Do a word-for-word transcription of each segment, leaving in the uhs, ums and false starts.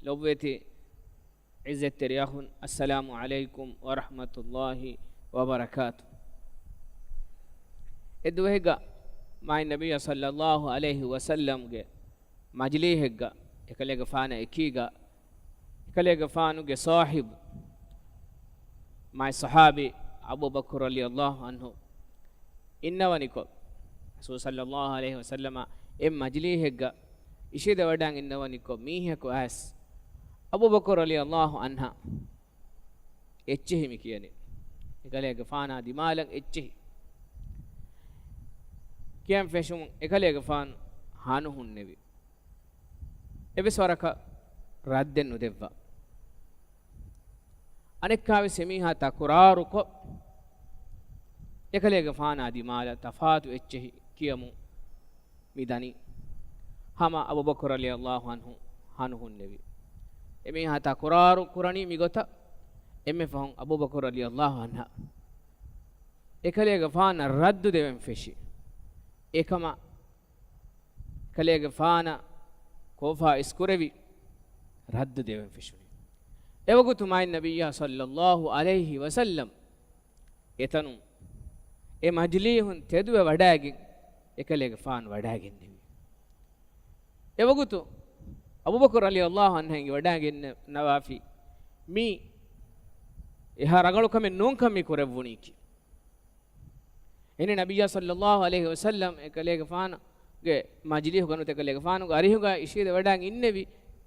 ލޮބުވެތި ޢިއްޒަތްތެރި އަޚުން، އައްސަލާމު ޢަލައިކުމް ވަރަޙްމަތުﷲި ވަބަރަކާތު. އެ ދުވަހެއްގަ މާތް ނަބިއްޔާ ޞައްލައްލާހު ޢަލައިހި ވަސައްލަމްގެ މަޖިލީހެއްގަ އެކަލޭގެފާނާ އެކީގަ، އެކަލޭގެފާނުގެ ޞާޙިބު މާތް ޞަޙާބީ އަބޫބަކުރު ރަޟިޔަﷲ ޢަންހު އިންނަވަނިކޮށް، ރަސޫލު ޞައްލައްލާހު ޢަލައިހި ވަސައްލަމަށް އެ މަޖިލީހެއްގަ އިށީދެވަޑައިގެން އިންނަވަނިކޮށް، މީހަކު އައިސް އަބޫބަކުރު ރަޟިޔަﷲ ޢަންހަށް އެއްޗެހި މި ކިޔަނީ. އެކަލޭގެފާނާ ދިމާލަށް އެއްޗެހި ކިޔަން ފެށުމުން، އެކަލޭގެފާނު ހަނު ހުންނެވި. އެއްވެސް ވަރަކަށް ރައްދެއް ނުދެއްވާ. އަނެއްކާވެސް އެމީހާ ތަކުރާރުކޮށް، އެކަލޭގެފާނާ ދިމާލަށް ތަފާތު އެއްޗެހި ކިޔަމުން މި ދަނީ. ހަމަ އަބޫބަކުރު ރަޟިޔަﷲ ޢަންހު ހަނު ހުންނެވި. އެމީހާ ތަކުރާރު ކުރަނީ މިގޮތަށް. އެންމެ ފަހުން އަބޫބަކުރު ރަޟިޔަﷲ ޢަންހަށް އެކަލޭގެފާނަށް ރައްދު ދެވެން ފެށި. އެކަމަށް ކަލޭގެފާނަށް ކޯފާ އިސްކުރެވި، ރައްދު ދެވެން ފެށުނީ. އެވަގުތު މާތް ނަބިއްޔާ ޞައްލައްލާހު ޢަލައިހި ވަސައްލަމް އެތަނުން އެ މަޖިލީހުން ތެދުވެ ވަޑައިގެން، އެކަލޭގެފާނު ވަޑައިގެންނެވި. އެވަގުތު އަބޫބަކުރު ރަޟިޔަﷲ ޢަންހަށް އެނގި ވަޑައިގެންނަވާފި، މީ އެހާ ރަނގަޅު ކަމެއް ނޫންކަން މި ކުރެއްވުނީކީ. އެހެން ނަބިއްޔާ ޞައްލައްލާހު ޢަލައިހި ވަސައްލަމް އެކަލޭގެފާނުގެ މަޖިލީހުގަ ނުވަތަ އެކަލޭގެފާނުގެ އަރިހުގަ އިށީދެ ވަޑައިގެން އިންނެވި.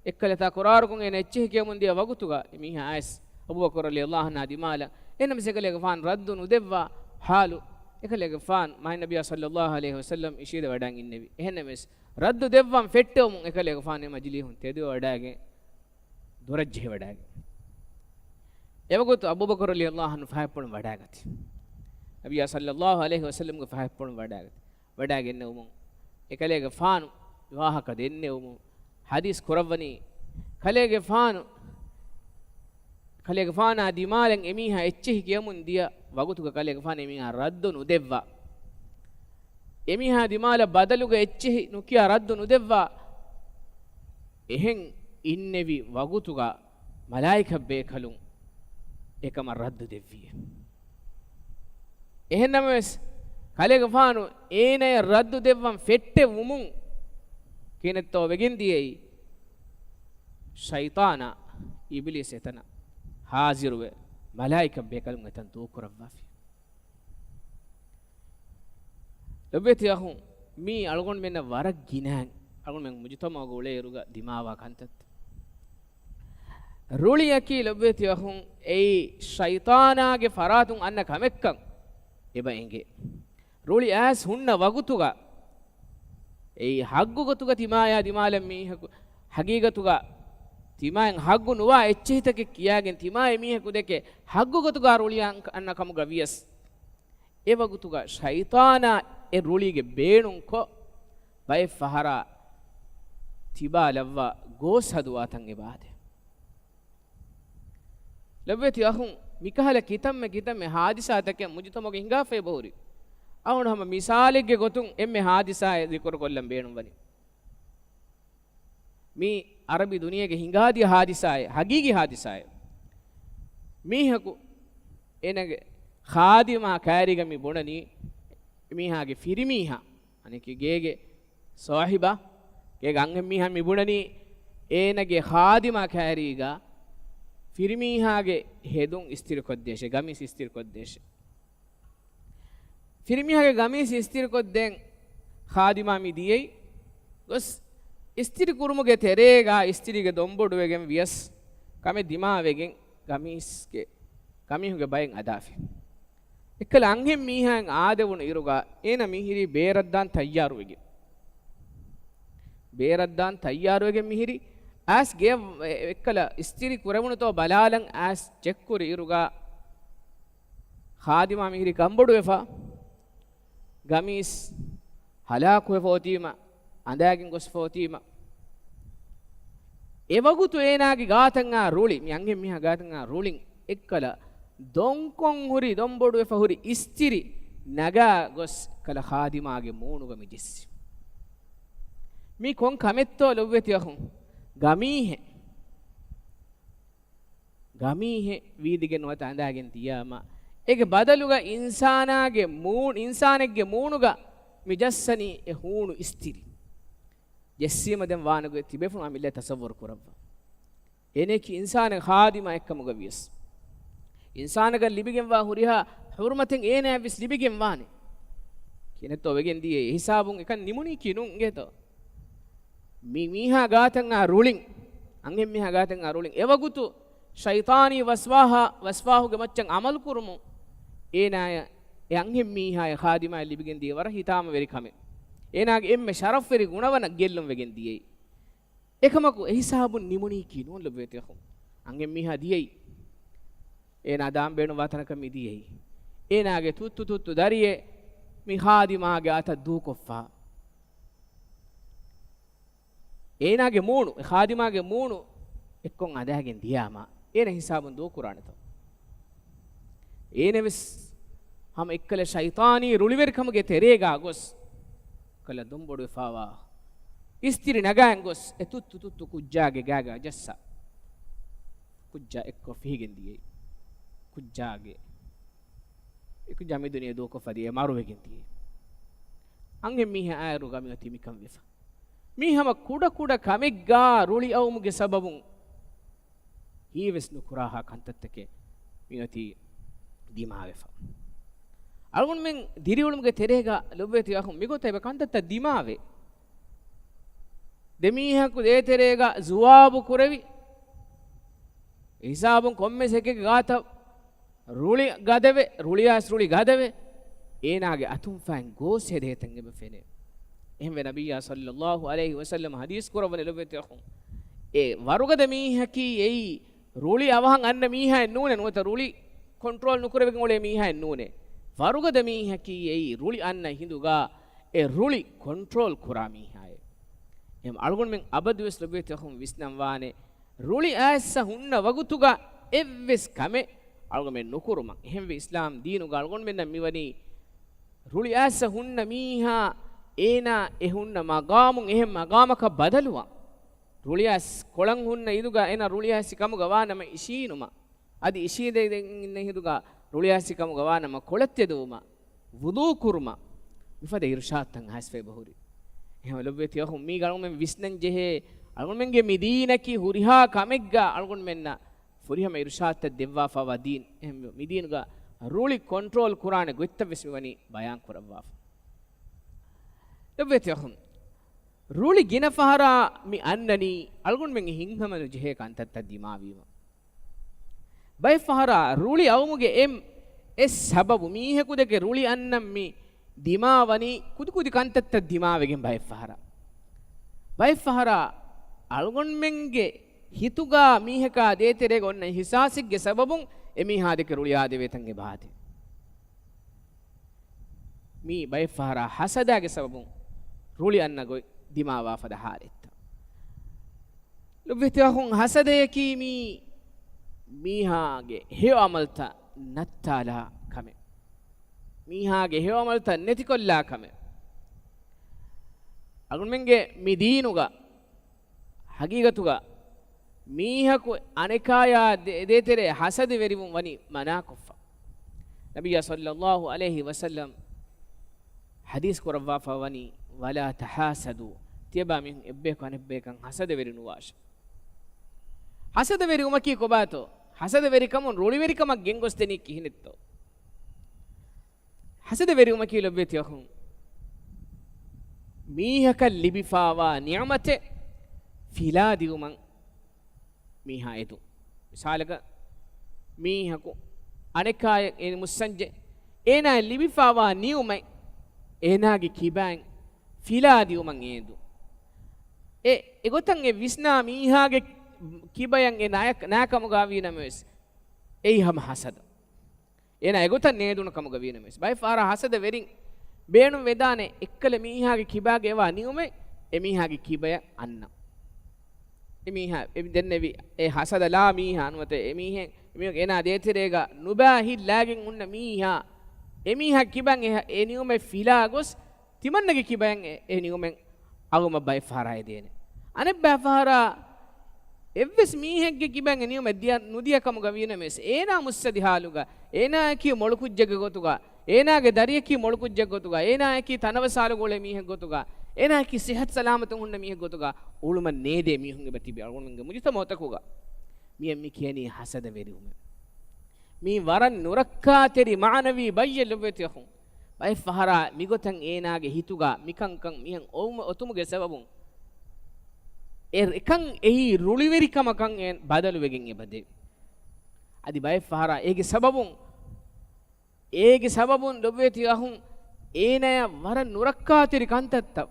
އެއްކަލަ ތަކުރާރުކޮށް އޭނަ އެއްޗެހި ކިޔަމުން ދިޔަ ވަގުތުގަ އެ މީހާ އައިސް އަބޫބަކުރު ރަޟިޔަﷲ ޢަންހާ ދިމާލަށް. އެހެންނަމަވެސް އެކަލޭގެފާނު ރައްދު ނުދެއްވާ ޙާލު އެކަލޭގެފާނު މާތް ނަބިއްޔާ ޞައްލައްލާހު ޢަލައިހި ވަސައްލަމް އިށީދެ ވަޑައިގެން އިންނެވި. އެހެންނަމަވެސް ރައްދު ދެއްވަން ފެއްޓެވުމުން އެކަލޭގެފާނު އެ މަޖިލީހުން ތެދުވެ ވަޑައިގެން ދުރަށް ޖެހިވަޑައިގެން. އެވަގުތު އަބޫބަކުރު ރަޟިޔަﷲ ޢަންހު ފަހަތްޕުޅުން ވަޑައިގަތީ. ނަބިއްޔާ ޞައްލައްލާހު ޢަލައިހި ވަސައްލަމްގެ ފަހަތްޕުޅުން ވަޑައިގަތީ. ވަޑައިގެންނެވުމުން އެކަލޭގެފާނު ވާހަކަ ދެންނެވުމުން ޙަދީޘް ކުރައްވަނީ، ކަލޭގެފާނު، ކަލޭގެފާނާ ދިމާލަށް އެމީހާ އެއްޗެހި ކިޔަމުން ދިޔަ ވަގުތުގަ ކަލޭގެފާނު އެމީހާ ރައްދު ނުދެއްވާ. އެމީހާ ދިމާލަށް ބަދަލުގަ އެއްޗެހި ނުކިޔާ ރައްދު ނުދެއްވާ. އެހެން އިންނެވި ވަގުތުގަ މަލާއިކަ ބޭކަލުން އެކަމަށް ރައްދު ދެއްވިއޭ. އެހެންނަމަވެސް، ކަލޭގެފާނު އޭނަޔަށް ރައްދު ދެއްވަން ފެއްޓެވުމުން ކިހިނެއްތޯ ވެގެން ދިޔައީ؟ ޝައިޠާނާ އިބްލީސް އެތަނަށް ޙާޟިރުވެ، މަލާއިކަ ބޭކަލުން އެތަން ދޫކުރައްވާފި. ލޮބުވެތި އަޚުން، މީ އަޅުގަނޑުމެންނަށް ވަރަށް ގިނައިން، އަޅުގަނޑުމެން މުޖުތަމަޢުގަ އުޅޭއިރުގަ ދިމާވާ ކަންތައްތައް. ރުޅިއަކީ ލޮބުވެތި އަޚުން، އެއީ ޝައިޠާނާގެ ފަރާތުން އަންނަ ކަމެއްކަން އެބަ އެނގޭ. ރުޅި އައިސް ހުންނަ ވަގުތުގަ، އެއީ ޙައްޤު ގޮތުގަ ތިމާޔާ ދިމާލަށް މީހަކު، ޙަޤީޤަތުގަ ތިމާއިން ޙައްޤު ނުވާ އެއްޗެހިތަކެއް ކިޔާގެން ތިމާ އެމީހަކު ދެކެ ޙައްޤު ގޮތުގަ ރުޅި އަން-، އަންނަ ކަމުގަ ވިޔަސް، އެ ވަގުތުގަ ޝައިޠާނާ އެ ރުޅީގެ ބޭނުންކޮށް، ބައެއް ފަހަރާ ތިބާލައްވާ ގޯސް ހަދުވާތަން އެބަ ހަދޭ. ލޮބުވެތި އަޚުން، މިކަހަލަ ކިތަންމެ ކިތަންމެ ހާދިސާތަކެއް މުޖުތަމަޢުގަ ހިނގާފަ އެބަހުރި. އަޅުގަނޑު ހަމަ މިސާލެއްގެ ގޮތުން އެންމެ ހާދިސާއެއް ޛިކުރުކޮށްލަން ބޭނުންވަނީ. މީ ޢަރަބި ދުނިޔޭގެ ހިނގާދިޔަ ހާދިސާއެއް، ޙަޤީޤީ ހާދިސާއެއް. މީހަކު އޭނަގެ ޚާދިމާ ކައިރީގަ މި ބުނަނީ، މީހާގެ ފިރިމީހާ، އަނެކި ގޭގެ ސޯހިބާ، ގޭގެ އަންހެންމީހާ މި ބުނަނީ، އޭނަގެ ޚާދިމާ ކައިރީގަ ފިރިމީހާގެ ހެދުން އިސްތިރިކޮށްދޭށޭ، ގަމީސް އިސްތިރިކޮށްދޭށޭ. ފިރިމީހާގެ ގަމީސް އިސްތިރިކޮށްދޭން ޚާދިމާ މި ދިޔައީ. ގޮސް އިސްތިރި ކުރުމުގެ ތެރޭގަ އިސްތިރީގެ ދޮންބޮޑުވެގެން ވިޔަސް ކަމެއް ދިމާވެގެން ގަމީސްގެ، ގަމީހުގެ ބައެއް އަދާފި. އެއްކަލަ އަންހެން މީހާއިން އާދެވުނު އިރުގަ އޭނަ މިހިރީ ބޭރަށްދާން ތައްޔާރުވެގެން. ބޭރަށްދާން ތައްޔާރުވެގެން މިހިރީ. އައިސް ގެ އެއްކަލަ އިސްތިރި ކުރެވުނުތޯ ބަލާލަން އައިސް ޗެކްކުރި އިރުގަ ޚާދިމާ މިހިރީ ކަންބޮޑުވެފަ. ގަމީސް ހަލާކުވެފަ އޮތީމަ، އަނދާގެން ގޮސްފަ އޮތީމަ. އެވަގުތު އޭނާގެ ގާތަށް އާ ރުޅި، މި އަންހެން މީހާ ގާތަށް އާ ރުޅިން އެއްކަލަ ދޮންކޮށް ހުރި، ދޮންބޮޑުވެފަ ހުރި އިސްތިރި ނަގާ ގޮސް ކަލަ ޚާދިމާގެ މޫނުގަ މި ޖެއްސި. މީ ކޮން ކަމެއްތޯ ލޮބުވެތި އަޚުން؟ ގަމީހެއް. ގަމީހެއް ވީދިގެން ނުވަތަ އަނދާގެން ދިޔާމަ، އޭގެ ބަދަލުގަ އިންސާނާގެ މޫ-، އިންސާނެއްގެ މޫނުގަ މި ޖައްސަނީ އެ ހޫނު އިސްތިރި. ޖެއްސީމަ ދެން ވާނެ ގޮތް ތިބޭފުޅުން އަމިއްލަ ތަސައްވަރު ކުރައްވާ. އޭނައަކީ އިންސާނެއް ޚާދިމާ އެއްކަމުގަ ވިޔަސް، އިންސާނަކަށް ލިބިގެންވާ ހުރިހާ ޙުރުމަތެއް އޭނައަށް ވެސް ލިބިގެން ވާނެ. ކިހިނެއްތޯ ވެގެން ދިޔައީ؟ އެ ހިސާބުން އެކަން ނިމުނީކީ ނޫން އިނގޭތޯ؟ މި މީހާ ގާތަށް އާ ރުޅިން، އަންހެން މީހާ ގާތަށް އާ ރުޅިން. އެވަގުތު ޝައިޠާނީ ވަސްވާހާ، ވަސްވާހުގެ މައްޗަށް ޢަމަލު ކުރުމުން އޭނާޔަށް އެ އަންހެން މީހާޔަށް ޚާދިމާޔަށް ލިބިގެން ދިޔަ ވަރަށް ހިތާމަވެރި ކަމެއް. އޭނާގެ އެންމެ ޝަރަފްވެރި ގުނަވަނަށް ގެއްލުން ވެގެން ދިޔައީ. އެކަމަކު އެ ހިސާބުން ނިމުނީކީ ނޫން ލޮބުވެތި އަޚުން. އަންހެން މީހާ ދިޔައީ. އޭނާ ދާން ބޭނުންވާ ތަނަކަށް މި ދިޔައީ. އޭނާގެ ތުއްތު ތުއްތު ދަރިއެއް މި ޚާދިމާގެ އަތަށް ދޫކޮށްފަ. އޭނާގެ މޫނު، އެ ޚާދިމާގެ މޫނު އެއްކޮށް އަނދާގެން ދިޔާމަ، އޭނަ ހިސާބުން ދޫކުރާނެތޯ؟ އޭނަވެސް ހަމަ އެއްކަލަ ޝައިޠާނީ ރުޅިވެރިކަމުގެ ތެރޭގާ ގޮސް، ކަލަ ދުނބޮޑުވެފާވާ އިސްތިރި ނަގާން ގޮސް، އެ ތުއްތު ތުއްތު ކުއްޖާގެ ގާގާ ޖައްސާ. ކުއްޖާ އެއްކޮށް ފިހިގެން ދިޔައީ. ކުއްޖާގެ އެ ކުއްޖާ މި ދުނިޔެ ދޫކޮށްފަ ދިޔައީ، މަރުވެގެން ދިޔައީ. އަންހެން މީހާ އާއިރު ގަމި އޮތީ މިކަން ވެފަ. މީ ހަމަ ކުޑަ ކުޑަ ކަމެއްގާ ރުޅި އައުމުގެ ސަބަބުން ހީވެސް ނުކުރާހާ ކަންތައްތަކެއް މިއޮތީ ދިމާވެފަ. އަޅުގަނޑުމެން ދިރިއުޅުމުގެ ތެރޭގަ ލޮބުވެތި އަޚުން މިގޮތަށް އެބަ ކަންތައްތައް ދިމާވޭ. ދެމީހަކު ދޭތެރޭގަ ޒުވާބު ކުރެވި، ހިސާބުން ކޮންމެސް އެކެއްގެ ގާތަށް ރުޅި ގަދަވެ، ރުޅިއައިސް ރުޅި ގަދަވެ، އޭނާގެ އަތުން ފައިން ގޯސް ހެދޭތަން އެބަ ފެނޭ. އެހެންވެ ނަބިއްޔާ ޞައްލައްލާހު ޢަލައިހި ވަސައްލަމަ ޙަދީޘް ކުރައްވަނީ ލޮބުވެތި އަޚުން، އެ ވަރުގަދަ މީހަކީ އެއީ ރުޅި އަވަހަށް އަންނަ މީހާއެއް ނޫނޭ، ނުވަތަ ރުޅި ކޮންޓްރޯލް ނުކުރެވިގެން އުޅޭ މީހާއެއް ނޫނޭ. ވަރުގަދަ މީހަކީ އެއީ ރުޅި އަންނަ ހިނދުގާ އެ ރުޅި ކޮންޓްރޯލް ކުރާ މީހާއެއް. އެހެން އަޅުގަނޑުމެން އަބަދުވެސް ލޮބުވެތި އަޚުން ވިސްނަން ވާނެ، ރުޅި އައިއްސަ ހުންނަ ވަގުތުގަ އެއްވެސް ކަމެއް އަޅުގަނޑުމެން ނުކުރުމަށް. އެހެންވެ އިސްލާމް ދީނުގަ އަޅުގަނޑުމެންނަށް މިވަނީ ރުޅި އައިއްސަ ހުންނަ މީހާ އޭނާ އެ ހުންނަ މަގާމުން އެހެން މަގާމަކަށް ބަދަލުވާ. ރުޅިއައިސް ކޮޅަށް ހުންނަ އިރުގަ އޭނާ ރުޅިއައިސް ކަމުގަ ވާނަމަ އިށީނުމަށް. އަދި އިށީނދެ އިންނަ ހިނދުގަ ރުޅިއައިސް ކަމުގަ ވާނަމަ ކޮޅަށް ތެދުވުމަށް. ވުޟޫ ކުރުމަށް މިފަދަ އިރުޝާދުތައް ހާސްވެ އެބަހުރި. އެހެން ލޮބުވެތި އަޚުން މީގަ އަޅުގަނޑުމެން ވިސްނަން ޖެހޭ، އަޅުގަނޑުމެންގެ މި ދީނަކީ ހުރިހާ ކަމެއްގަ އަޅުގަނޑުމެންނަށް ފުރިހަމަ އިރުޝާދުތައް ދެއްވާފައިވާ ދީން. އެހެން މި ދީނުގަ ރުޅި ކޮންޓްރޯލް ކުރާނެ ގޮތްތައް ވެސް މިވަނީ ބަޔާން ކުރައްވާފަ. ލޮބުވެތި އަޚުން، ރުޅި ގިނަ ފަހަރާ މި އަންނަނީ އަޅުގަނޑުމެންގެ ހިތްހަމަ ނުޖެހޭ ކަންތައްތައް ދިމާވީމަ. ބައެއް ފަހަރާ ރުޅި އައުމުގެ އެއް، އެއް ސަބަބު މީހަކު ދެކެ ރުޅި އަންނަން މި ދިމާވަނީ ކުދިކުދި ކަންތައްތައް ދިމާވެގެން ބައެއް ފަހަރާ. ބައެއް ފަހަރާ އަޅުގަނޑުމެންގެ ހިތުގާ މީހަކާ ދޭތެރޭގަ އޮންނަ އިހްސާސެއްގެ ސަބަބުން އެ މީހާ ދެކެ ރުޅިއާދެވޭތަން އެބަ އާދޭ. މީ ބައެއް ފަހަރާ ހަސަދާގެ ސަބަބުން ރުޅި އަންނަ ގޮތް ދިމާވާ ފަދަ ހާލަތްތައް. ލޮބުވެތި އަޚުން، ހަސަދަޔަކީ މީ މީހާގެ ހެޔޮ އަމަލްތައް ނައްތާލާ ކަމެއް. މީހާގެ ހެޔޮ އަމަލްތައް ނެތިކޮށްލާ ކަމެއް. އަޅުގަނޑުމެންގެ މި ދީނުގަ ހަގީގަތުގަ މީހަކު އަނެކާޔާ ދޭ-، ދޭތެރޭ ހަސަދަވެރިވުން ވަނީ މަނާކޮށްފަ. ނަބިއްޔާ ޞައްލައްލާހު ޢަލައިހި ވަސައްލަމް ޙަދީޘް ކުރައްވާފަ ވަނީ، "ވަލާ ތަޙާސަދޫ." ތިޔަބާ މީހުން އެއްބަޔަކު އަނެއްބަޔަކަށް ހަސަދަވެރި ނުވާށޭ. ހަސަދަވެރިވުމަކީ ކޮބާތޯ؟ ހަސަދަވެރިކަމުން ރުޅިވެރިކަމަށް ގެންގޮސްދެނީ ކިހިނެއްތޯ؟ ހަސަދަވެރިވުމަކީ ލޮބުވެތި އަޚުން، މީހަކަށް ލިބިފާވާ ނިޢުމަތެއް ފިލާ ދިއުމަށް މީހާ އެދުން. މިސާލަކަށް، މީހަކު އަނެކާޔަށް އެ މުއްސަންޖެ، އޭނާއަށް ލިބިފާވާ ނިޢުމަތް އޭނާގެ ކިބައިން ފިލާ ދިއުމަށް އެދުން. އެ، އެގޮތަށް އެ ވިސްނާ މީހާގެ ކިބަޔަށް އެ ނާޔަ-، ނާކަމުގަ ވީނަމަވެސް، އެއީ ހަމަ ހަސަދަ. އޭނާ އެގޮތަށް ނޭދުނު ކަމުގަ ވީނަމަވެސް، ބައެއް ފަހަރާ ހަސަދަ ވެރިން ބޭނުން ވެދާނެ އެއްކަލަ މީހާގެ ކިބާގަ އެވާ ނިޢުމަތް އެ މީހާގެ ކިބަޔަށް އަންނަ. އެ މީހާ އެ ދެންނެވި އެ ހަސަދަ ލާ މީހާ ނުވަތަ އެ މީހެއް، އެ މީހަކު އޭނާ ދޭތެރޭގަ ނުބާ ހިތް ލާގެން ހުންނަ މީހާ، އެ މީހާ ކިބައިން އެ، އެ ނިޢުމަތް ފިލާ ގޮސް، ތިމަންނަގެ ކިބައިން އެ، އެ ނިޢުމަތް އައުމަށް ބައެއް ފަހަރާ އެދޭނެ. އަނެއް ބައެއް ފަހަރާ އެއްވެސް މީހެއްގެ ކިބައިން ނިޔުމެއް ދިޔަ، ނުދިޔަ ކަމުގަ ވީނަމަވެސް، އޭނާ މުއްސަދި ހާލުގަ، އޭނާއަކީ މޮޅު ކުއްޖެއްގެ ގޮތުގަ، އޭނާގެ ދަރިއަކީ މޮޅު ކުއްޖެއްގެ ގޮތުގަ، އޭނާއަކީ ތަނަވަސް ހާލުގަ އުޅޭ މީހެއް ގޮތުގަ، އޭނާއަކީ ސިހަތު ސަލާމަތުން ހުންނަ މީހެއް ގޮތުގަ އުޅުމަށް ނޭދޭ މީހުން އެބަ ތިބި އަޅުގަނޑުމެންގެ މުޖުތަމަޢުތަކުގަ. މިއަށް މި ކިޔަނީ ހަސަދަވެރިވުމޭ. މީ ވަރަށް ނުރައްކާތެރި މާނަވީ ބައްޔެއް ލޮބުވެތި އަޚުން. ބައެއް ފަހަރާ މިގޮތަށް އޭނާގެ ހިތުގަ މިކަންކަން މިހެން އޮވުމަށް އޮތުމުގެ ސަބަބުން، އެ އެކަން އެއީ ރުޅިވެރިކަމަކަށް އެ ބަދަލުވެގެން އެބަދޭ. އަދި ބައެއް ފަހަރާ އޭގެ ސަބަބުން، އޭގެ ސަބަބުން ލޮބުވެތި އަޚުން އޭނާޔަށް ވަރަށް ނުރައްކާތެރި ކަންތައްތައް،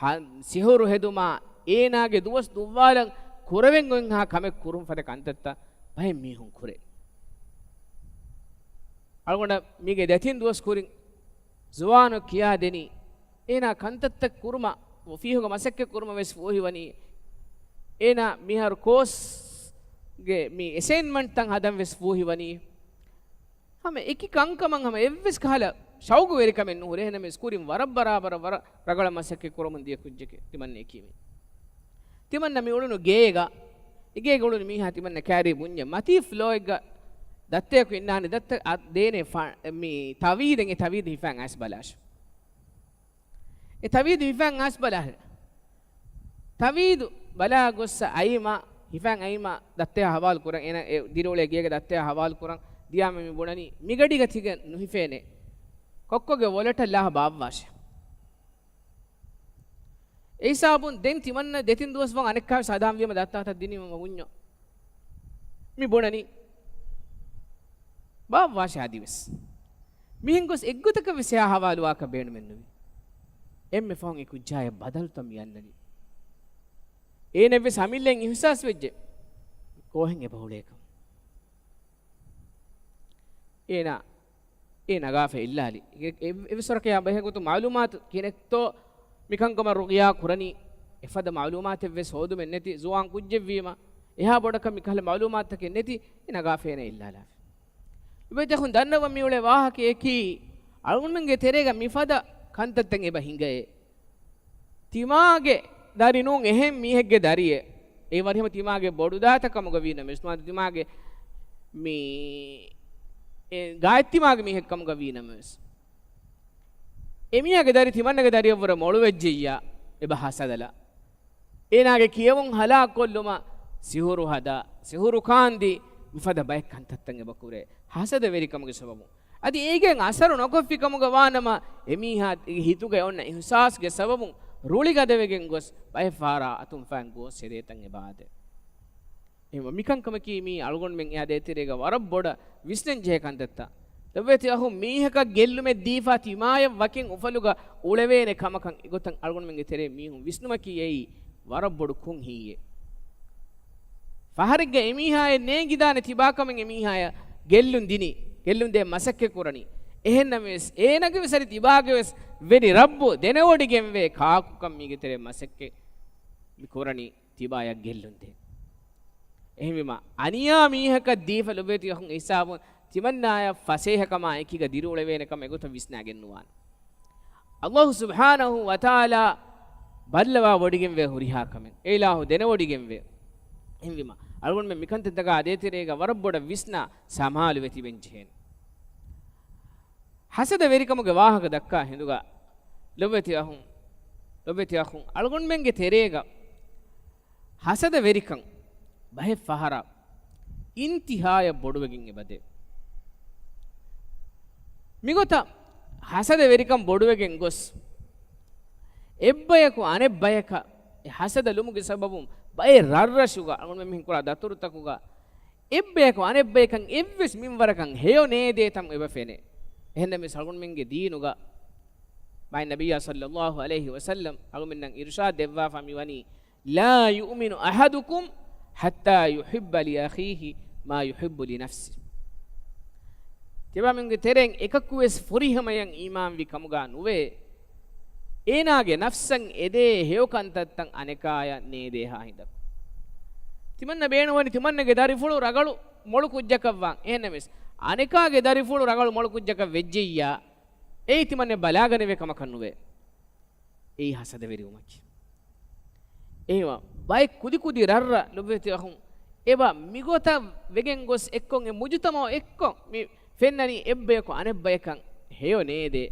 ހަ-، ސިހުރު ހެދުމާ، އޭނާގެ ދުވަސް ދުއްވާލަން ކުރެވެން އޮތްހާ ކަމެއް ކުރުން ފަދަ ކަންތައްތައް ބައެއް މީހުން ކުރޭ. އަޅުގަނޑަށް މީގެ ދެތިން ދުވަސް ކުރިން ޒުވާނު ކިޔާ ދެނީ، އޭނާ ކަންތައްތައް ކުރުމަށް، އޮފީހުގަ މަސައްކަތް ކުރުމަށް ވެސް ފޫހިވަނީ، އޭނާ މިހާރު ކޯސްގެ މި އެސައިންމަންޓްތައް ހަދަން ވެސް ފޫހިވަނީ. ހަމަ އެކި ކަންކަމަށް ހަމަ އެއްވެސް ކަހަލަ ޝައުގުވެރިކަމެއް ނުހުރޭ. އެހެންނަމަވެސް ކުރިން ވަރަށް ބަރާބަރަށް ވަރަށް ރަގަޅަށް މަސައްކަތް ކުރަމުން ދިޔަ ކުއްޖެކޭ ތިމަންނަ އެކީ މީ. ތިމަންނަ މި އުޅުނު ގޭގަ، އެގޭގަ އުޅުނު މީހާ ތިމަންނަ ކާރީ ބުންޏެއް މަތީ ފްލޯއެއްގަ ދައްތަޔަކު އިންނާނެ. ދައްތަ އަ، ދޭނެ ފަ-، މި ތަވީދެއް، އެ ތަވީދު ހިފާން އައިސް ބަލާށި. އެ ތަވީދު ހިފާން އައިސް ބަލާށި. ތަވީދު ބަލާ ގޮއްސަ އައީމަ، ހިފާން އައީމަ ދައްތަޔާ ހަވާލު ކުރަން، އޭނަ އެ ދިރިއުޅޭ ގޭގެ ދައްތަޔާ ހަވާލު ކުރަން ދިޔާމަ މި ބުނަނީ، މިގަޑީގަ ތިގެ ނުހިފޭނެ. ކޮއްކޮގެ ވޮލެޓަށް ލާ ބާއްވާށެ. އެ ހިސާބުން ދެން ތިމަންނަ ދެތިން ދުވަސް ވަން އަނެއްކާވެސް ހަދާން ވީމަ ދައްތަ ހަތަށް ދިނީމަ ބުންޏޯ. މި ބުނަނީ، ބާއްވާށެ އަދިވެސް. މިހެން ގޮސް އެއްގޮތަކަށް ވެސް އެއާ ހަވާލުވާކަށް ބޭނުމެއްނުވި. އެންމެ ފަހުން އެ ކުއްޖާޔަށް ބަދަލުތައް މި އަންނަނީ. އޭނައަށް ވެސް އަމިއްލައިން އިހުސާސް ވެއްޖެ. ކޯހެން އެބަ އުޅޭކަން. އޭނާ އެ ނަގާފަ އިއްލާލި. އެ، އެ، އެވެސް ވަރަކަށް ބަހެއްގޮތު މައުލޫމާތު ކިހިނެއްތޯ މިކަންކަމަށް ރުގިޔާ ކުރަނީ. އެފަދަ މައުލޫމާތެއް ވެސް ހޯދުމެއް ނެތި، ޒުވާން ކުއްޖެއްވީމަ، އެހާ ބޮޑަކަށް މިކަހަލަ މައުލޫމާތުތަކެއް ނެތި، އެ ނަގާފަ އޭނަ އިއްލާލާފި. އެބައިތަކުން ދަންނަވަން މިއުޅޭ ވާހަކައަކީ، އަޅުގަނޑުމެންގެ ތެރޭގަ މިފަދަ ކަންތައްތައް އެބަ ހިނގައޭ. ތިމާގެ ދަރި ނޫން އެހެން މީހެއްގެ ދަރިއެއް. އެ ވަރިހަމަ ތިމާގެ ބޮޑުދާތަ ކަމުގަ ވީނަމަވެސް، ނުވަތަ ތިމާގެ މި، އެ، ގާތްތިމާގެ މީހެއް ކަމުގަ ވީނަމަވެސް، އެމީހާގެ ދަރި ތިމަންނަގެ ދަރިއަށްވުރެ މޮޅުވެއްޖެއްޔާ، އެބަ ހަސަދަލާ. އޭނާގެ ކިޔެވުން ހަލާކުކޮށްލުމަށް ސިހުރު ހަދާ، ސިހުރު ކާންދީ، މިފަދަ ބައެއް ކަންތައްތައް އެބަ ކުރޭ. ހަސަދަވެރިކަމުގެ ސަބަބުން. އަދި އޭގެން އަސަރު ނުކޮށްފި ކަމުގަ ވާނަމަ، އެމީހާގެ ހިތުގަ އޮންނަ އިހުސާސްގެ ސަބަބުން ރުޅިގަދަވެގެން ގޮސް، ބައެއް ފަހަރާ އަތުން ފައިން ގޯސް ހެދޭތަން އެބަ އާދޭ. އެހެންވެ، މިކަންކަމަކީ މީ އަޅުގަނޑުމެން އެއާ ދޭތެރޭގަ ވަރަށް ބޮޑަށް ވިސްނަން ޖެހޭ ކަންތައްތައް. ލޮބުވެތި އަޚުން މީހަކަށް ގެއްލުމެއް ދީފާ ތިމާޔަށް ވަކިން އުފަލުގަ އުޅެވޭނެ ކަމަކަށް އެގޮތަށް އަޅުގަނޑުމެންގެ ތެރޭ މީހުން ވިސްނުމަކީ އެއީ ވަރަށް ބޮޑު ކުށް ހިތްއެއް. ފަހަރެއްގަ އެމީހާޔަށް ނޭނގިދާނެ ތިބާކަމެއް އެމީހާޔަށް ގެއްލުން ދިނީ، ގެއްލުން ދޭ މަސައްކަތް ކުރަނީ. އެހެންނަމަވެސް، އޭނަގެވެސް އަދި ތިބާގެވެސް ވެރި ރައްބު ދެނެވޮޑިގެންވޭ ކާކުކަން މީގެ ތެރޭ މަސައްކަތް މި ކުރަނީ ތިބާޔަށް ގެއްލުން ދޭ. އެހެންވީމަ، އަނިޔާ މީހަކަށް ދީފަ ލޮބުވެތި އަޚުން އެ ހިސާބުން ތިމަންނާޔަށް ފަސޭހަކަމާ އެކީގަ ދިރިއުޅެވޭނެ ކަމަށް އެގޮތަށް ވިސްނާގެން ނުވާނެ. އައްލާހު ސުބްޙާނަހު ވަތަޢާލާ ބައްލަވާ ވޮޑިގެންވޭ ހުރިހާ ކަމެއް. އެ އިލާހު ދެނެވޮޑިގެންވޭ. އެހެންވީމަ، އަޅުގަނޑުމެން މިކަންތައްތަކާ ދޭތެރޭގަ ވަރަށް ބޮޑަށް ވިސްނާ ސަމާލުވެ ތިބެން ޖެހޭނެ. ހަސަދަވެރިކަމުގެ ވާހަކަ ދައްކާ ހިނދުގަ ލޮބުވެތި އަޚުން، ލޮބުވެތި އަޚުން، އަޅުގަނޑުމެންގެ ތެރޭގަ ހަސަދަވެރިކަން ބަހެއް ފަހަރަށް އިންތިހާޔަށް ބޮޑުވެގެން އެބަދޭ. މިގޮތަށް ހަސަދަވެރިކަން ބޮޑުވެގެން ގޮސް، އެއްބަޔަކު އަނެއްބަޔަކަށް އެ ހަސަދަ ލުމުގެ ސަބަބުން ބައެއް ރަށްރަށުގަ އަޅުގަނޑުމެން މިހެން ކުރާ ދަތުރުތަކުގަ އެއްބަޔަކު އަނެއްބަޔަކަށް އެއްވެސް މިންވަރަކަށް ހެޔޮ ނޭދޭތަން އެބަ ފެނޭ. އެހެންނަމަވެސް އަޅުގަނޑުމެންގެ ދީނުގަ މާތް ނަބިއްޔާ ޞައްލައްލާހު ޢަލައިހި ވަސައްލަމް އަޅުގަނޑުމެންނަށް އިރުޝާދު ދެއްވާފަ މިވަނީ، لا يؤمن أحدكم حتى يحب لأخيه ما يحب لنفسه. ތިބާމެންގެ ތެރެއިން އެކަކުވެސް ފުރިހަމަޔަށް އީމާންވި ކަމުގަ ނުވޭ، އޭނާގެ ނަފްސަށް އެދޭ ހެޔޮ ކަންތައްތައް އަނެކާޔަށް ނޭދޭހާ ހިނދަކު. ތިމަންނަ ބޭނުންވަނީ ތިމަންނަގެ ދަރިފުޅު ރަގަޅު މޮޅު ކުއްޖަކަށްވާން. އެހެންނަމަވެސް، އަނެކާގެ ދަރިފުޅު ރަގަޅު މޮޅު ކުއްޖަކަށް ވެއްޖެއްޔާ، އެއީ ތިމަންނަ ބަލާގަނެވޭ ކަމަކަށް ނުވޭ. އެއީ ހަސަދަވެރިވުމަކީ. އެހެންވީމަ، ބައެއް ކުދިކުދި ރަށްރަށް ލޮބުވެތި އަޚުން، އެބަ މިގޮތަށް ވެގެން ގޮސް އެއްކޮށް އެ މުޖުތަމަޢު އެއްކޮށް މި ފެންނަނީ އެއްބަޔަކު އަނެއްބަޔަކަށް ހެޔޮ ނޭދޭ.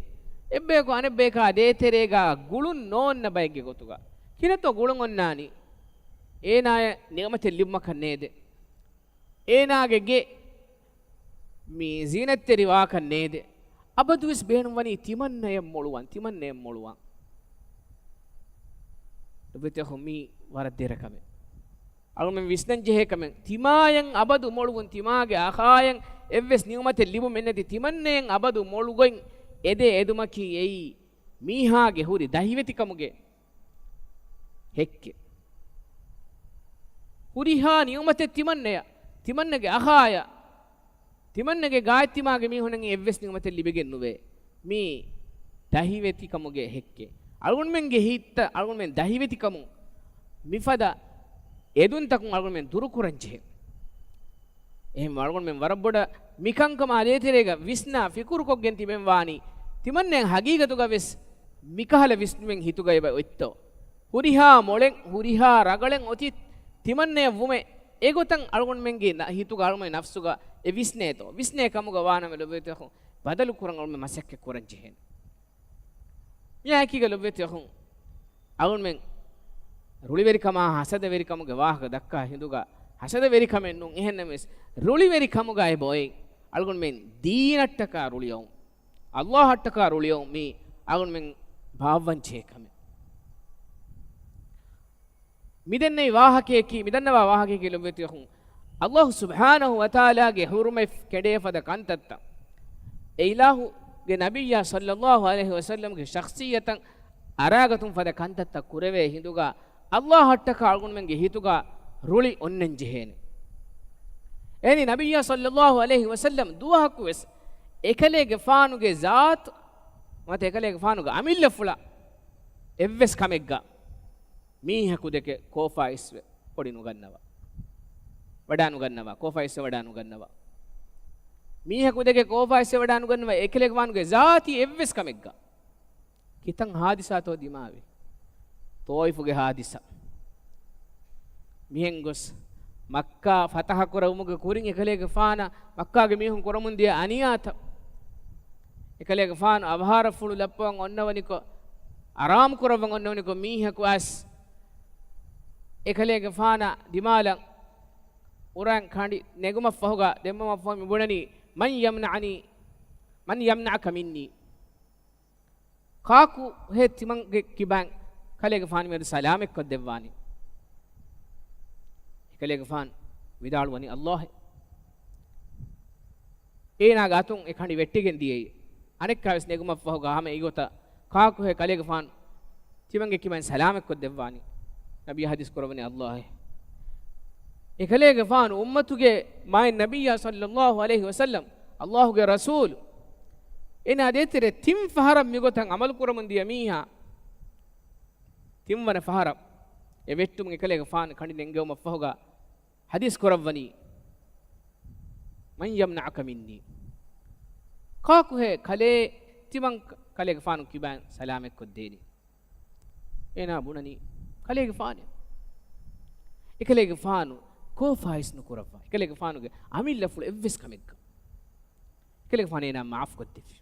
އެއްބަޔަކު އަނެއްބަޔަކާ ދޭތެރޭގާ ގުޅުން ނޯންނަ ބައެއްގެ ގޮތުގަ. ކިހިނެއްތޯ ގުޅުން އޮންނާނީ؟ އޭނާޔަށް ނިޢުމަތެއް ލިބުމަކަށް ނޭދޭ. އޭނާގެ ގެ މި ޒީނަތްތެރި ވާކަށް ނޭދޭ. އަބަދުވެސް ބޭނުންވަނީ ތިމަންނަޔަށް މޮޅުވާން، ތިމަންނަޔަށް މޮޅުވާން. ލޮބުވެތި އަޚުން، މީ ވަރަށް ދެރަ ކަމެއް. އަޅުމެން ވިސްނަން ޖެހޭ ކަމެއް. ތިމާޔަށް އަބަދު މޮޅުވުން، ތިމާގެ އަޚާޔަށް އެއްވެސް ނިޢުމަތެއް ލިބުމެއް ނެތި ތިމަންނަޔަށް އަބަދު މޮޅުގޮތް އެދޭ އެދުމަކީ އެއީ މީހާގެ ހުރި ދަހިވެތިކަމުގެ ހެއްކެއް. ހުރިހާ ނިޢުމަތެއް ތިމަންނަޔަށް، ތިމަންނަގެ އަޚާޔަށް، ތިމަންނަގެ ގާތްތިމާގެ މީހުނަށް އެއްވެސް ނިޢުމަތެއް ލިބިގެން ނުވޭ. މީ ދަހިވެތިކަމުގެ ހެއްކެއް. އަޅުގަނޑުމެންގެ ހިތްތައް އަޅުގަނޑުމެން ދަހިވެތިކަމުން މިފަދަ އެދުންތަކުން އަޅުގަނޑުމެން ދުރުކުރަން ޖެހޭ. އެހެން އަޅުގަނޑުމެން ވަރަށް ބޮޑަށް މިކަންކަމާ ދޭތެރޭގަ ވިސްނާ ފިކުރުކޮށްގެން ތިބެން ވާނީ، ތިމަންނަޔަށް ހަގީގަތުގަ ވެސް މިކަހަލަ ވިސްނުމެއް ހިތުގަ އެބަ އޮތްތޯ؟ ހުރިހާ މޮޅެއް، ހުރިހާ ރަގަޅެއް އޮތީ ތިމަންނަޔަށް ވުމެއް އެގޮތަށް އަޅުގަނޑުމެންގެ ނަ-، ހިތުގަ އަޅުގަނޑުމެން ނަފްސުގަ އެ ވިސްނޭތޯ؟ ވިސްނޭ ކަމުގަ ވާނަމަ ލޮބުވެތި އަޚުން ބަދަލު ކުރަން އަޅުގަނޑުމެން މަސައްކަތް ކުރަން ޖެހޭނެ. މިއާއެކީގަ ލޮބުވެތި އަޚުން، އަޅުގަނޑުމެން ރުޅިވެރިކަމާ ހަސަދަވެރިކަމުގެ ވާހަކަ ދައްކާ ހިނދުގަ ހަސަދަވެރިކަމެއް ނޫން، އެހެންނަމަވެސް ރުޅިވެރިކަމުގަ އެބައޮތް އަޅުގަނޑުމެން ދީނަށްޓަކާ ރުޅިއައުން، އައްލާހަށްޓަކާ ރުޅިއައުން މީ އަޅުގަނޑުމެން ބާއްވަން ޖެހޭ ކަމެއް. މިދެންނެވި ވާހަކަޔަކީ، މިދަންނަވާ ވާހަކަޔަކީ ލޮބުވެތި އަޚުން، އައްލާހު ސުބްޙާނަހު ވަތަޢާލާގެ ޙުރުމަތް ކެނޑޭ ފަދަ ކަންތައްތައް، އެ އިލާހުގެ ނަބިއްޔާ ޞައްލައްލާހު ޢަލައިހި ވަސައްލަމްގެ ޝަޚްޞިއްޔަތަށް އަރާގަތުން ފަދަ ކަންތައްތައް ކުރެވޭ ހިނދުގަ، އައްލާހަށްޓަކާ އަޅުގަނޑުމެންގެ ހިތުގަ ރުޅި އޮންނަން ޖެހޭނެ. އެހެނީ ނަބިއްޔާ ޞައްލައްލާހު ޢަލައިހި ވަސައްލަމް ދުވަހަކުވެސް އެކަލޭގެފާނުގެ ޒާތު ނުވަތަ އެކަލޭގެފާނުގެ އަމިއްލަފުޅަށް އެއްވެސް ކަމެއްގަ މީހަކު ދެކެ ކޯފާ އިސްވެ އޮޑި ނުގަންނަވާ. ވަޑާ ނުގަންނަވާ. ކޯފާ އިސްވެ ވަޑާ ނުގަންނަވާ. މީހަކު ދެކެ ކޯފާ އިސްވެ ވަޑާ ނުގަންނަވާ. އެކަލޭގެފާނުގެ ޒާތީ އެއްވެސް ކަމެއްގަ. ކިތަން ހާދިސާތޯ ދިމާވި؟ ޠާއިފުގެ ހާދިސާ. މިހެން ގޮސް މައްކާ ފަތަޙަ ކުރެވުމުގެ ކުރިން އެކަލޭގެފާނަށް މައްކާގެ މީހުން ކުރަމުން ދިޔަ އަނިޔާތައް. އެކަލޭގެފާނު އަވަހާރަފުޅު ލައްޕަވަން އޮންނަވަނިކޮށް، އަރާމު ކުރައްވަން އޮންނަވަނިކޮށް މީހަކު އައިސް އެކަލޭގެފާނާ ދިމާލަށް އުރައިން ކަނޑި ނެގުމަށް ފަހުގަ ދެންމަ މަ ފަހު މި ބުނަނީ، "މަން ޔަމްނަޢަނީ، މަން ޔަމްނަޢަކަ މިންނީ؟" ކާކު ހޭ ތިމަންގެ ކިބައިން ކަލޭގެފާނު މިއަދު ސަލާމަތްކޮށްދެއްވާނީ؟ އެކަލޭގެފާނު ވިދާޅުވަނީ، އައްލާހެއް. އޭނާގެ އަތުން އެ ކަނޑި ވެއްޓިގެން ދިޔައީ. އަނެއްކާވެސް ނެގުމަށް ފަހުގަ ހަމަ އެގޮތަށް ކާކުހޭ ކަލޭގެފާނު ތިމަންގެ ކިބައިން ސަލާމަތްކޮށްދެއްވާނީ؟ ނަބިއްޔާ ޙަދީޘް ކުރައްވަނީ އައްލާހެއް. އެކަލޭގެފާނު އުއްމަތުގެ މާތް ނަބިއްޔާ ޞައްލައްލާހު ޢަލައިހި ވަސައްލަމް، އައްލާހުގެ ރަސޫލު، އޭނާ ދޭތެރޭ ތިން ފަހަރަށް މިގޮތަށް ޢަމަލު ކުރަމުން ދިޔަ މީހާ، ތިންވަނަ ފަހަރަށް އެ ވެއްޓުމުން އެކަލޭގެފާނު ކަނޑި ނެންގެވުމަށްފަހުގަ ޙަދީޘް ކުރައްވަނީ، "މަން ޔަމްނަޢަކަ މިންނީ؟" ކާކުހޭ ކަލޭ ތިމަން ކަ-، ކަލޭގެފާނު ކިބައިން ސަލާމަތްކޮށްދޭނީ؟ އޭނާ ބުނަނީ، ކަލޭގެފާނޭ. އެކަލޭގެފާނު ކޯފާ އިސް ނުކުރައްވާ. އެކަލޭގެފާނުގެ އަމިއްލަފުޅު އެއްވެސް ކަމެއްގަ. އެކަލޭގެފާނު އޭނާ މާފުކޮށްދެއްވި.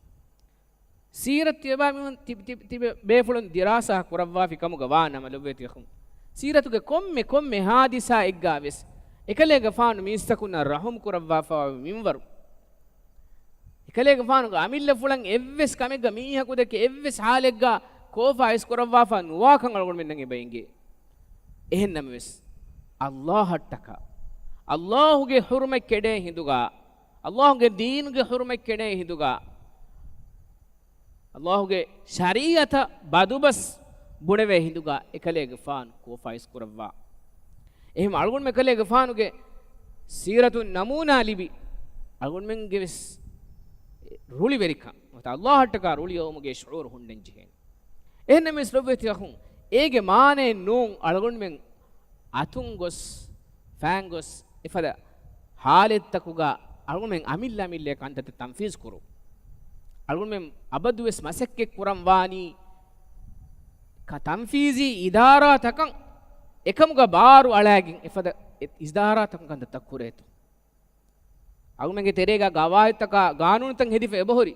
ސީރަތު ތިބާ މީހުން ތި-، ތި-، ތިބެ ބޭފުޅުން ދިރާސާ ކުރައްވާފި ކަމުގަ ވާ ނަމަ ލޮބުވެތި އަޚުން، ސީރަތުގެ ކޮންމެ ކޮންމެ ހާދިސާއެއްގާ ވެސް އެކަލޭގެފާނު މީސްތަކުންނަށް ރަޙުމް ކުރައްވާފަވާ މިންވަރު، އެކަލޭގެފާނުގެ އަމިއްލަފުޅަށް އެއްވެސް ކަމެއްގަ މީހަކު ދެކެ އެއްވެސް ޙާލެއްގަ ކޯފާ އިސް ކުރައްވާފަ ނުވާކަން އަޅުގަނޑުމެންނަށް އެބަ އެނގޭ. އެހެންނަމަވެސް، އައްލާހަށްޓަކާ، އައްލާހުގެ ޙުރުމަތް ކެޑޭ ހިނދުގަ، އައްލާހުގެ ދީނުގެ ޙުރުމަތް ކެޑޭ ހިނދުގަ، އައްލާހުގެ ޝަރީޢަތަށް ބަދުބަސް ބުނެވޭ ހިނދުގަ އެކަލޭގެފާނު ކޯފާ އިސްކުރައްވާ. އެހެން އަޅުގަނޑުމެން އެކަލޭގެފާނުގެ ސީރަތުން ނަމޫނާ ލިބި، އަޅުގަނޑުމެންގެ ވެސް ރުޅިވެރިކަން، ނުވަތަ އައްލާހަށްޓަކާ ރުޅިއައުމުގެ ޝުޢޫރު ހުންނަން ޖެހޭނެ. އެހެންނަމަވެސް ލޮބުވެތި އަޚުން، އޭގެ މާނައެއް ނޫން އަޅުގަނޑުމެން އަތުން ގޮސް، ފައިން ގޮސް، އެފަދަ ޙާލަތްތަކުގަ އަޅުގަނޑުމެން އަމިއްލަ އަމިއްލަ ކަންތައްތައް ތަންފީޒު ކުރުން. އަޅުގަނޑުމެން އަބަދުވެސް މަސައްކަތް ކުރަން ވާނީ ކަ-، ތަންފީޒީ އިދާރާތަކަށް އެކަމުގަ ބާރު އަޅާގެން އެފަދަ އި-، އިދާރާތަކުން ކަންތައްތައް ކުރޭތޯ. އަޅުމެންގެ ތެރޭގަ ގަވާއިދުތަކާ ގާނޫނުތައް ހެދިފަ އެބަހުރި.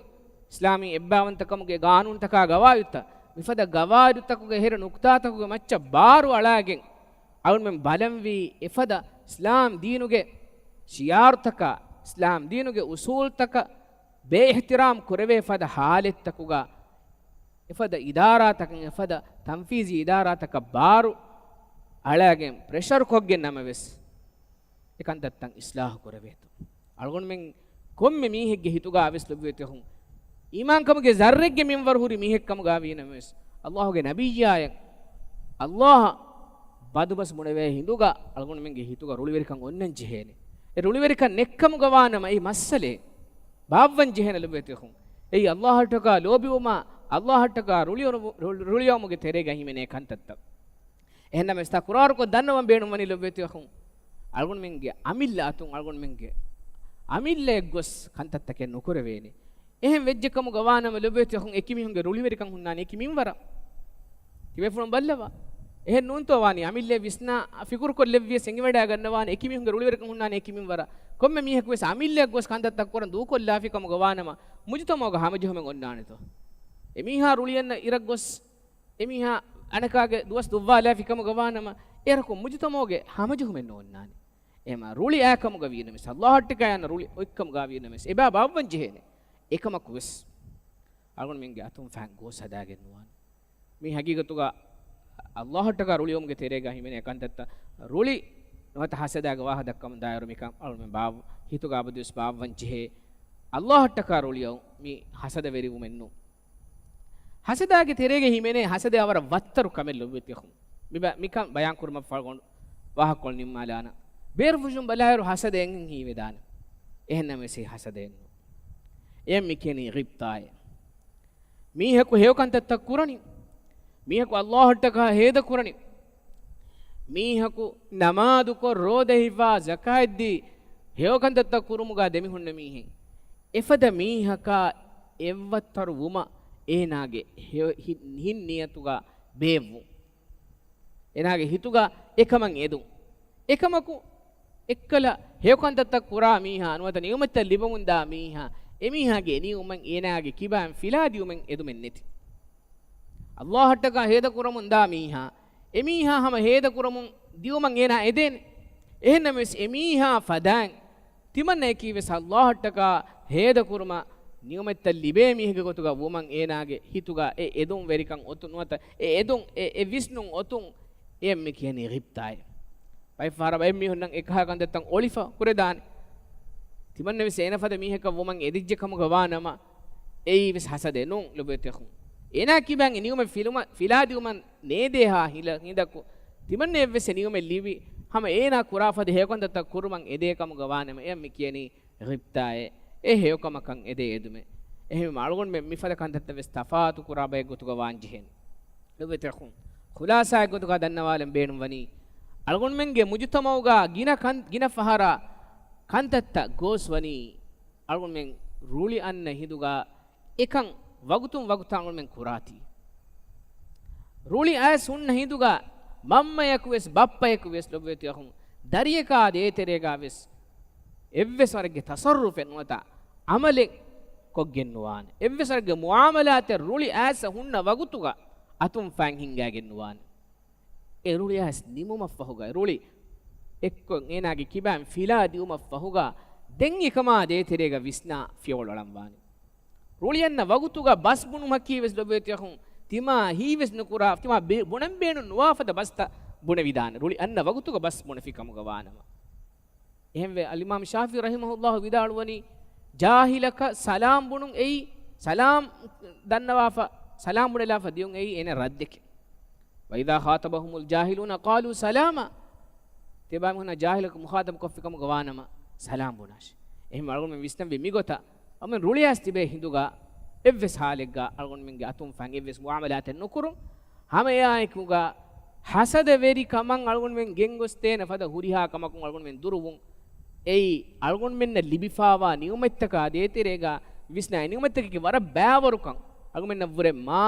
އިސްލާމީ އެއްބާވަންތަކަމުގެ ގާނޫނުތަކާ ގަވާއިދުތައް، މިފަދަ ގަވާއިދުތަކުގެ ހެރަ ނުކުތާތަކުގެ މައްޗަށް ބާރު އަޅާގެން، އަޅުމެން ބަލަންވީ އެފަދަ އިސްލާމް ދީނުގެ ޝިއާރުތަކާ، އިސްލާމް ދީނުގެ އުސޫލްތަކަށް ބޭއިޙްތިރާމް ކުރެވޭ ފަދަ ޙާލަތްތަކުގަ، އެފަދަ އިދާރާތަކަށް، އެފަދަ ތަންފީޒީ އިދާރާތަކަށް ބާރު އަޅާގެން ޕްރެޝަރު ކޮށްގެން ނަމަވެސް، އެ ކަންތައްތައް އިސްލާހު ކުރެވޭތޯ. އަޅުގަނޑުމެން ކޮންމެ މީހެއްގެ ހިތުގަ އަވެސް ލޮބުވެތި އަޚުން، އީމާންކަމުގެ ޒައްރެއްގެ މިންވަރު ހުރި މީހެއްކަމުގަ ވީނަމަވެސް، ﷲ ގެ ނަބިއްޔާއަށް ﷲ އަށް ބަދުބަސް ބުނެވޭ ހިނދުގަ އަޅުގަނޑުމެންގެ ހިތުގަ ރުޅިވެރިކަން އޮންނަން ޖެހޭނެ. އެ ރުޅިވެރިކަން ނެއްކަމުގަ ވާނަމަ އެއީ މައްސަލައެއް. ބާއްވަން ޖެހޭނެ ލޮބުވެތި އަޚުން. އެއީ ﷲ އަށްޓަކާ ލޯބިވުމާ، ﷲ އަށްޓަކާ ރުޅިއު-، ރު-، ރުޅިއައުމުގެ ތެރޭގަ ހިމެނޭ ކަންތައްތައް. އެހެންނަމަވެސް ތާ ކުރާރުކޮށް ދަންނަވަން ބޭނުންވަނީ ލޮބުވެތި އަޚުން، އަޅުގަނޑުމެންގެ އަމިއްލަ އަތުން އަޅުގަނޑުމެންގެ އަމިއްލައަށް ގޮސް ކަންތައްތަކެއް ނުކުރެވޭނެ. އެހެން ވެއްޖެކަމުގަ ވާނަމަ ލޮބުވެތި އަޚުން، އެކި މީހުންގެ ރުޅިވެރިކަން ހުންނާނެ އެކި މިންވަރަށް. ތިބޭފުޅުން ބައްލަވާ. އެހެން ނޫންތޯ ވާނީ؟ އަމިއްލައަށް ވިސްނާ ފިކުރުކޮށްލެއްވިޔަސް އެނގިވަޑައިގަންނަވާނެ އެކި މީހުންގެ ރުޅިވެރިކަން ހުންނާނެ އެކި މިންވަރަށް. ކޮންމެ މީހަކުވެސް އަމިއްލައަށް ގޮސް ކަންތައްތައް ކުރަން ދޫކޮށްލާފި ކަމުގަ ވާނަމަ، މުޖުތަމައުގަ ހަމަޖެހުމެއް އޮންނާނެތޯ؟ އެމީހާ ރުޅިއަންނަ އިރަށް ގޮސް، އެމީހާ އަނެކާގެ ދުވަސް ދުއްވާލާފި ކަމުގަ ވާނަމަ، އޭރަކު މުޖުތަމައުގެ ހަމަޖެހުމެއް ނޯންނާނެ. އެހެމަ ރުޅި އާކަމުގަ ވީނަމަވެސް، ﷲ އަށްޓަކާ އަންނަ ރުޅި އޮތްކަމުގަ ވީނަމަވެސް، އެބާ ބާއްވަން ޖެހޭނެ. އެކަމަކުވެސް އަޅުގަނޑުމެންގެ އަތުން ފަހަން ގޯސް ހަދާގެން ނުވާނެ. މީ ހަގީގަތުގަ ﷲ އަށްޓަކާ ރުޅިއުމުގެ ތެރޭގަ ހިމެނޭ ކަންތައްތައް. ރުޅި ނުވަތަ ހަސަދާގެ ވާހަ ދައްކަމުން ދާއިރު މިކަން އަޅުމެން ބާ-، ހިތުގަ އަބަދުވެސް ބާއްވަން ޖެހޭ. ﷲ އަށްޓަކާ ރުޅިއައު މީ ހަސަދަވެރިވުމެއް ނޫން. ހަސަދާގެ ތެރޭގަ ހިމެނޭ ހަސަދަ ވަރަށް ވައްތަރު ކަމެއް ލޮބުވެތި އަޚުން. މި ބަ-، މިކަން ބަޔާން ކުރުމަށް ފަޅުގަނޑު ވާހަކަކޮޅު ނިންމާލާނަން. ބޭރުފުށުން ބަލާއިރު ހަސަދަ އެނގެން ހީވެދާނެ. އެހެންނަމަވެސް އެ ހަސަދައެއް ނޫން. އެއަށް މި ކިޔަނީ ޣިބްޠާއޭ. މީހަކު ހެޔޮކަންތައްތައް ކުރަނީ، މީހަކު ﷲ އަށްޓަކާ ހޭދަކުރަނީ، މީހަކު ނަމާދުކޮށް، ރޯދަ ހިފާ، ޒަކާތްދީ، ހެޔޮކަންތައްތައް ކުރުމުގަ ދެމިހުންނަ މީހެއް. އެފަދަ މީހަކާ އެއްވައްތަރު ވުމަށް އޭނާގެ ހެޔޮ-، ހި-، ހިތް ނިޔަތުގަ ބޭއްވުން. އޭނާގެ ހިތުގަ އެކަމަށް އެދުން. އެކަމަކު، އެއްކަލަ ހެޔޮކަންތައްތައް ކުރާ މީހާ، ނުވަތަ ނިޢުމަތްތައް ލިބަމުންދާ މީހާ، އެމީހާގެ އެ ނިޢުމަތް އޭނާގެ ކިބައިން ފިލާދިއުމެއް އެދުމެއް ނެތި. ﷲ އަށްޓަކާ ހޭދަކުރަމުންދާ މީހާ، އެމީހާ ހަމަ ހޭދަކުރަމުން ދިއުމަށް އޭނާ އެދޭނެ. އެހެންނަމަވެސް، އެމީހާ ފަދައިން ތިމަންނަޔަކީވެސް ﷲ އަށްޓަކާ ހޭދަކުރުމަށް ނިޢުމަތްތައް ލިބޭ މީހެއްގެ ގޮތުގަ ވުމަށް އޭނާގެ ހިތުގަ އެ އެދުން ވެރިކަން އޮތުން ނުވަތަ އެ އެދުން އެ، އެ ވިސްނުން އޮތުން އެއަށް މި ކިޔަނީ ޣިބްޠާއޭ. ބައެއް ފަހަރަށް ބައެއް މީހުންނަށް އެކަހަލަ ކަންތައްތައް އޮޅިފަ ކުރެދާނެ. ތިމަންނަވެސް އޭނަ ފަދަ މީހަކަށް ވުމަށް އެދިއްޖެ ކަމުގަ ވާނަމަ، އެއީވެސް ހަސަދައެއް ނޫން ލޮބުވެތި އަޚުން. އޭނާ ކިބައިން އެ ނިޢުމަތް ފިލުމަށް، ފިލާދިއުމަށް ނޭދޭހާ ހިލަ-، ހިނދަކު، ތިމަންނައަށްވެސް އެ ނިޢުމަތް ލިބި، ހަމަ އޭނާ ކުރާ ފަދަ ހެޔޮކަންތައްތައް ކުރުމަށް އެދޭ ކަމުގަ ވާނަމަ، އެއަށް މި ކިޔަނީ ޣިބްޠާއޭ، އެ ހެޔޮކަމަކަށް އެދޭ އެދުމެއް. އެހެންވީމަ އަޅުގަނޑުމެން މިފަދަ ކަންތައްތައް ވެސް ތަފާތު ކުރާ ބައެއް ގޮތުގަ ވާން ޖެހޭނެ. ލޮބުވެތި އަޚުން، ޚުލާސާއެއް ގޮތުގަ ދަންނަވާލަން ބޭނުންވަނީ، އަޅުގަނޑުމެންގެ މުޖުތަމަޢުގަ ގިނަ ކަން-، ގިނަ ފަހަރަށް ކަންތައްތައް ގޯސްވަނީ، އަޅުގަނޑުމެން ރުޅި އަންނަ ހިނދުގަ އެކަން ވަގުތުން ވަގުތަށް އަޅުގަނޑުމެން ކުރާތީ. ރުޅި އައިސް ހުންނަ ހިނދުގަ މަންމަޔަކުވެސް ބައްޕަޔަކުވެސް ލޮބުވެތި އަޚުން، ދަރިޔަކާ ދޭތެރޭގަވެސް އެއްވެސް ވަރެއްގެ ތަޞައްރުފެއް ނުވަތަ ޢަމަލެއް ކޮށްގެން ނުވާނެ. އެއްވެސް ވަރެއްގެ މުޢާމަލާތެއް ރުޅި އައިސް ހުންނަ ވަގުތުގަ އަތުން ފައިން ހިންގައިގެން ނުވާނެ. އެ ރުޅި އައިސް ނިމުމަށްފަހުގަ، ރުޅި އެއްކޮށް އޭނާގެ ކިބައިން ފިލާ ދިއުމަށްފަހުގަ، ދެން އެކަމާ ދޭތެރޭގަ ވިސްނާ ފިޔަވަޅު އަޅަންވާނެ. ރުޅި އަންނަ ވަގުތުގަ ބަސް ބުނުމަކީ ވެސް ލޮބުވެތި އަޚުން، ތިމާ ހީވެސް ނުކުރާ، ތިމާ ބެ-، ބުނަން ބޭނުން ނުވާ ފަދަ ބަސްތައް ބުނެވިދާނެ. ރުޅި އަންނަ ވަގުތުގަ ބަސް ބުނެފި ކަމުގަ ވާނަމަ. އެހެންވެ، އަލްއިމާމް ޝާފިޢީ ރަޙިމަހުﷲ ވިދާޅުވަނީ، ޖާހިލަކަށް ސަލާމް ބުނުން އެއީ، ސަލާމް ދަންނަވާފަ، ސަލާމް ބުނެލާފަ ދިޔުން އެއީ އޭނަ ރައްދެކެ. وَإِذَا خَاطَبَهُمُ الْجَاهِلُونَ قَالُوا سَلَامًا. ތިބާމީހުންނާ ޖާހިލަކު މުޚާޠަބު ކޮށްފި ކަމުގަ ވާނަމަ، ސަލާމް ބުނާށި. އެހެން އަޅުގަނޑުމެން ވިސްނަންވީ މިގޮތަށް، އަޅުގަނޑުމެން ރުޅިއައިސް ތިބޭ ހިނދުގަ އެއްވެސް ހާލެއްގަ އަޅުގަނޑުމެންގެ އަތުން ފަން އެއްވެސް މުޢާމަލާތެއް ނުކުރުން. ހަމައެއާއެކުގަ ހަސަދަވެރިކަމަށް އަޅުގަނޑުމެން ގެންގޮސްދޭނެ ފަދަ ހުރިހާ ކަމަކުން އަޅުގަނޑުމެން ދުރުވުން. އެއީ އަޅުގަނޑުމެންނަށް ލިބިފާވާ ނިޢުމަތްތަކާ ދޭތެރޭގަ ވިސްނާ، އެ ނިޢުމަތްތަކެއްގެ ވަރަށް ބައިވަރުކަން، އަޅުގަނޑުމެންނަށްވުރެ މާ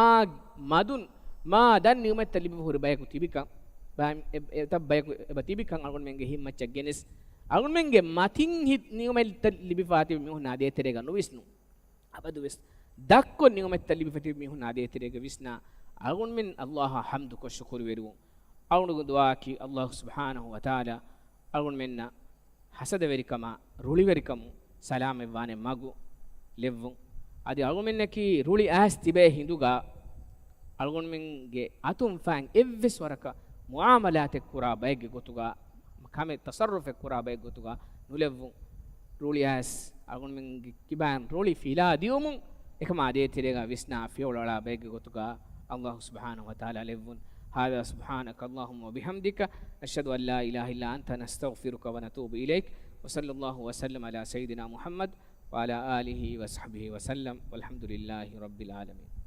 މަދުން، މާ ދަށް ނިޢުމަތްތައް ލިބިފަ ހުރި ބަޔަކު ތިބިކަން. ބައި-، އެ-، އެތައް ބަޔަކު އެބަ ތިބިކަން އަޅުގަނޑުމެންގެ ހިތްމައްޗަށް ގެނެސް، އަޅުގަނޑުމެންގެ މަތިން ހި-، ނިޢުމަތްތައް ލިބިފާ ތިބި މީހުންނާ ދޭތެރޭގަ ނުވިސްނު. އަބަދުވެސް ދަށްކޮށް ނިޢުމަތްތައް ލިބިފަ ތިބި މީހުންނާ ދޭތެރޭގަ ވިސްނާ، އަޅުގަނޑުމެން ﷲ އަށް ޙަމްދުކޮށް ޝުކުރުވެރިވުން. އަޅުގަނޑުގެ ދުޢާއަކީ ﷲ ސުބްޙާނަހޫ ވަތަޢާލާ އަޅުގަނޑުމެންނަށް ހަސަދަވެރިކަމާ ރުޅިވެރިކަމުން ސަލާމަތްވާނެ މަގު ލެއްވުން. އަދި އަޅުގަނޑުމެންނަކީ ރުޅި އައިސް ތިބޭ ހިނދުގަ އަޅުގަނޑުމެންގެ އަތުން ފައިން އެއްވެސް ވަރަކަށް މުޢާމަލާތެއް ކުރާ ބައެއްގެ ގޮތުގަ، ކަމެއް ތަޞައްރުފެއް ކުރާ ބައެއްގެ ގޮތުގަ ނުލެއްވުން. ރުޅި އައިސް އަޅުގަނޑުމެންގެ ކިބައިން ރުޅި ފިލާ ދިއުމުން އެކަމާ ދޭތެރޭގަ ވިސްނާ ފިޔަވަޅު އަޅާ ބައެއްގެ ގޮތުގަ ﷲ ސުބްޙާނަހޫ ވަތަޢާލާ ލެއްވުން. هذا سبحانك اللهم وبحمدك، نشهد أن لا إله إلا أنت، نستغفرك ونتوب إليك، وصلى الله وسلم على سيدنا محمد وعلى آله وصحبه وسلم، والحمد لله رب العالمين.